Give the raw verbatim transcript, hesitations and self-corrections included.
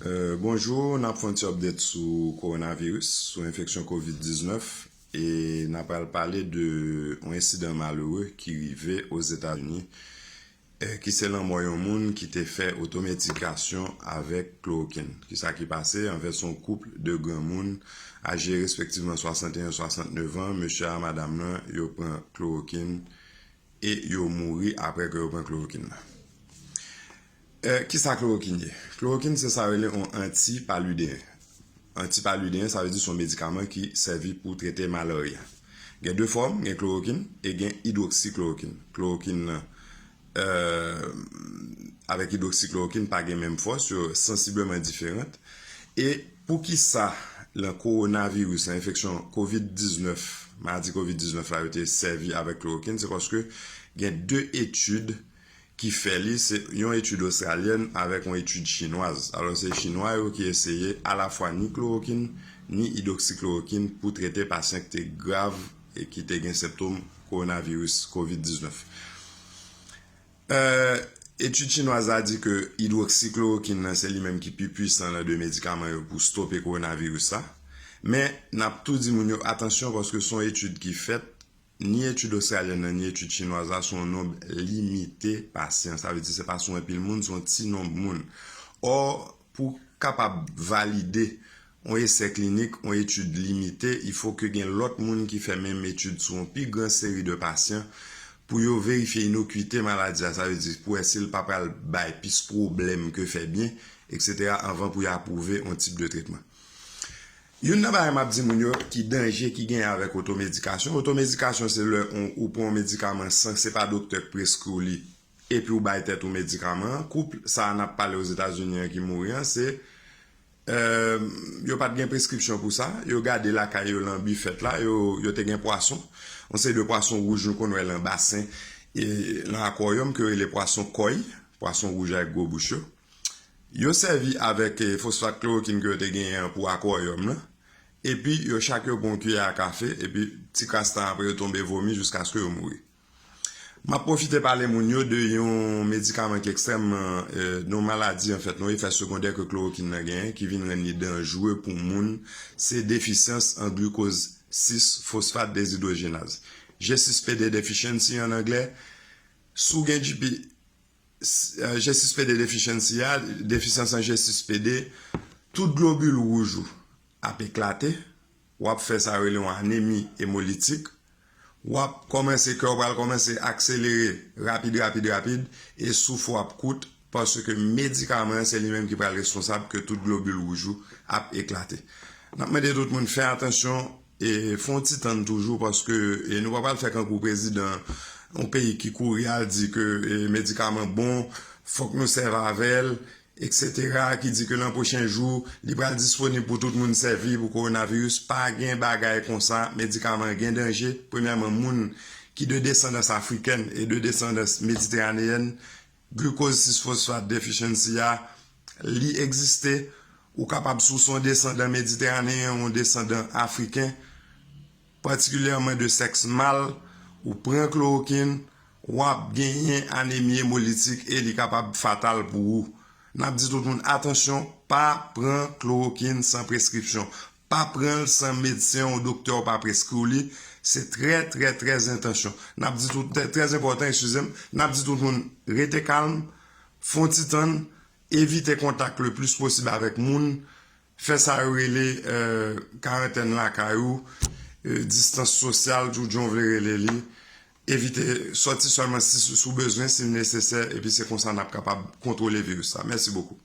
Euh, bonjou, n ap fè yon ti update sou kowonaviris, sou enfeksyon kovid diznèf, e n ap pral pale de yon ensidan malere ki rive Ozetazini, eh, ki se lanmò yon moun ki te fè otomedikasyon avèk klorokin. Kisa ki pase? Anfèt, se yon koup de granmoun aje respektivman swasanteyen, swasantnèf an. Mesye a, madanm nan, yo pran klorokin e yo mouri apre ke yo pran klorokin nan. Eh, kisa klorokin ye? Klorokin se sa yo rele yon antipalideyen. Antipalideyen, sa vle di se yon medikaman ki sèvi pou trete malarya. Gen de fòm, gen klorokin e gen idwoksiklorokin. Klorokin nan, eh, avèk idwoksiklorokin pa gen menm fòs, yo sansibleman diferan. E poukisa nan kowonaviris, nan enfeksyon kovid diznèf, maladi kovid diznèf la, yo te sèvi avèk klorokin? Se paske gen de etid ki fè li, se yon etid ostralyèn avèk yon etid chinwaz. Alò, se chinwa yo ki eseye alafwa ni klorokin, ni idwoksiklorokin pou trete pasyan ki te grav e ki te gen sentòm kowonaviris kovid diznèf. Eh, etid chinwaz la di ke idwoksiklorokin nan se li menm ki pi pwisan nan de medikaman yo pou stope kowonaviris la. Men, n ap tou di moun yo atansyon paske se yon etid ki fèt, ni etid ostralyèn nan, ni etid chinwaz la, se yon nonb limite pasyan. Sa vle di se pa sou anpil moun, se yon ti nonb moun. Ò, pou kapab valide yon esè klinik, yon etid limite, il fo ke gen lòt moun ki fè menm etid sou yon pi gran seri de pasyan pou yo verifye inokwite maladi a, sa vle di pou wè si l pa pral bay plis pwoblèm ke fè byen, etsetera, anvan pou yo apwouve yon tip de tretman. Youn nan bagay m ap di moun yo ki danje ki genyen avèk otomedikasyon. Otomedikasyon se lè ou, ou pran yon medikaman san se pa doktè k preskri w li, epi ou bay tèt ou medikaman an. Koup sa a n ap pale Ozetazini an ki mouri an, se, eh, yo pa t gen preskripsyon pou sa. Yo gade lakay yo lan bifèt la, yo, yo te gen pwason. Yon seri de pwason wouj nou konn wè lan basen, e lan akwòryòm ke yo rele pwason kòy, pwason wouj ak gwo bouch yo. Yo sèvi avèk, eh, fosfat klorokin ke yo te genyen an pou akwòryòm lan. Epi yo chak yo pran yon kiyè a kafe, epi ti kras tan apre yo tonbe vomi jiskaske yo mouri. M ap pwofite pale moun yo de yon medikaman ki ekstrèmman, eh, de yon maladi, anfèt, yon efè segondè ke klorokin nan genyen, ki vin rann li danjre pou moun, se defisyans an glikoz sis fosfat dezidwojenaz. G sis P D deficiency an anglè, si w gen G P, s-, eh, G sis P D deficiency a, defisyans an G sis P D, tout globil wouj ou ap eklate, w ap fè sa yo rele yon anemi emolitik, w ap kòmanse, kè w pral kòmanse akselere rapid, rapid, rapid, e souf ou ap kout, paske medikaman an se li menm ki pral responsab ke tout globil wouj ou ap eklate. N ap mande tout moun fè atansyon e fè yon ti tann toujou, paske, e nou pa pral fè kankou prezidan yon peyi ki kouri al di ke, e, medikaman bon, fòk nou sèvi avè l, etsetera, ki di ke nan pwochen jou, li pral disponib pou tout moun sèvi pou kowonaviris. Pa gen bagay konsa, medikaman gen danje. Premyèman, moun ki de desandans afrikèn e de desandans mediteraneyèn, glikoz sis fosfat deficiency a, li egziste. Ou kapab, si w se yon desandan mediteraneyen, yon desandan afriken, patikilyèman de sèks mal, ou pran klorokin, w ap genyen anemi emolitik e li kapab fatal pou ou. N ap di tout moun, atansyon, pa pran klorokin san preskripsyon. Pa pran l san medsen ou doktè w pa preskri w li. Se trè, trè, trè entansyon. N ap di tout, trè, trè enpòtan, eskize m, n ap di tout moun, rete kalm, fè yon ti tann, evite kontak le plis posib avèk moun, fè sa yo rele, eh, karantèn lakay ou, eh, distans sosyal, tou jan w vle rele li, evite sòti sèlman si, si w bezwen, si l nesesè, epi se konsa n ap kapab kontwole viris la. Mèsi bokou.